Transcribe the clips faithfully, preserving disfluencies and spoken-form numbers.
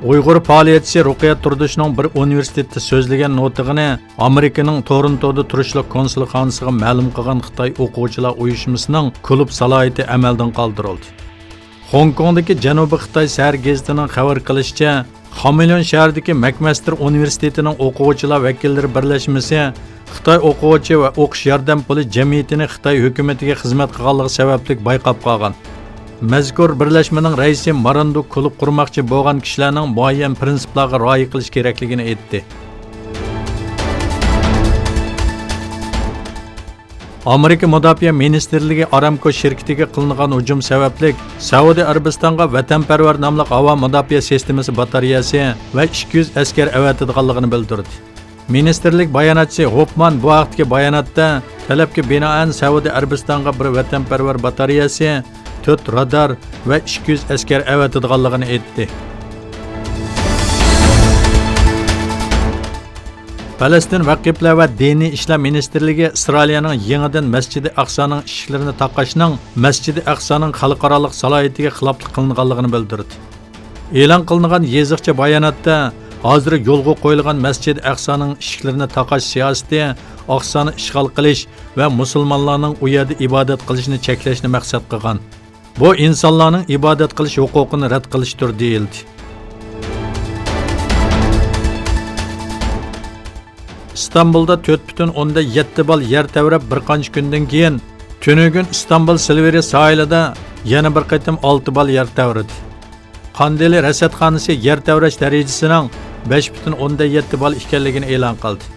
ئۇيغۇر پائالىيەتچىسى رۇقىيە تۇردۇشنىڭ بىر ئۇنىۋېرسىتېتتا سۆزلىگەن نۇتۇقىنى ئامېرىكىنىڭ تورونتودا تۇرۇشلۇق كونسۇلخانىسىغا مەلۇم قىلغان خىتاي ئوقۇغۇچىلار ئۇيۇشمىسىنىڭ كۇلۇب سالاھىيىتى ئەمەلدىن قالدۇرۇلدى. خوڭكوڭدىكى جەنۇبىي خىتاي سەھەر گېزىتىنىڭ خەۋەر قىلىشىچە، خامېليون شەھىرىدىكى مەكمەستېر ئۇنىۋېرسىتېتىنىڭ ئوقۇغۇچىلار ۋەكىللىرى بىرلەشمىسى خىتاي ئوقۇغۇچى ۋە ئوقۇش ياردەم پۇلى جەمئىيىتىنى خىتاي ھۆكۈمىتىگە خىزمەت قىلغانلىقى سەۋەبلىك بايقاپ قالغان. مەزكۇر بىرلەشمىنىڭ رەئىسى ماراندا كۇلۇب قۇرماقچى بولغان كىشىلەرنىڭ مۇئەييەن پىرىنسىپلارغا رىئايە قىلىشى كېرەكلىكىنى ئېيتتى. ئامېرىكا مۇداپىئە مىنىستىرلىكى ئارامكو شىركىتىگە قىلىنغان ھۇجۇم سەۋەبلىك سەئۇدى ئەرەبىستانغا ۋەتەنپەرۋەر ناملىق ھاۋا مۇداپىئە سىستېمىسى باتارېيەسى ۋە ئىككى يۈز ئەسكەر ئەۋەتىدىغانلىقىنى بىلدۈردى. مىنىستىرلىك باياناتچىسى ھوپمان بۇ ھەقتىكى باياناتتا تەلەپكە بىنائەن سەئۇدى ئەرەبىستانغا بىر ۋەتەنپەرۋەر باتارېيەسى، تۆت رادار ۋە ئىككى يۈز ئەسكەر ئەۋەتىدىغانلىقىنى ئېيتتى. پەلەستىن ۋەقىپلەر ۋە دىنىي ئىشلار مىنىستىرلىكى ئىسرائىلىيەنىڭ يېڭىدىن مەسچىدى ئەقسانىڭ ئىشىكلىرىنى تاقاشنىڭ مەسچىدى ئەقسانىڭ خەلقئارالىق سالاھىيىتىگە خىلاپلىق قىلىنغانلىقىنى بىلدۈردى. ئېلان قىلىنغان يېزىقچە باياناتتا، ھازىر يولغا قويۇلغان مەسچىدى ئەقسانىڭ ئىشىكلىرىنى تاقاش سىياسىتى ئەقسانى ئىشغال قىلىش ۋە مۇسۇلمانلارنىڭ ئۇ يەردە ئىبادەت قىلىشىنى چەكلەشنى مەقسەت قىلغان. بۇ ئىنسانلارنىڭ ئىبادەت قىلىش ھوقۇقىنى رەت قىلىشتۇر، دېيىلدى. ئىستانبۇلدا تۆت پۈتۈن ئوندىن يەتتە بال يەر تەۋرەپ، بىر قانچە كۈندىن كېيىن تۈنۈگۈن ئىستانبۇل سىلۋېرى ساھىلىدا يەنە بىر قېتىم ئالتە بال يەر تەۋرىدى. قاندىلى رەسەتخانىسى يەر تەۋرەش دەرىجىسىنىڭ بەش پۈتۈن ئوندىن يەتتە بال ئىكەنلىكىنى ئېلان قىلدى.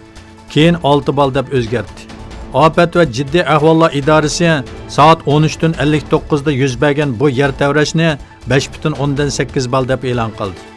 كېيىن ئالتە بال دەپ ئۆزگەرتتى. ئاپەت ۋە جىددىي ئەھۋاللار ئىدارىسى سائەت ئون ئۈچتىن ئەللىك توققۇزدا يۈز بەرگەن بۇ يەر تەۋرەشنى بەش پۈتۈن ئوندىن سەككىز بال دەپ ئېلان قىلدى.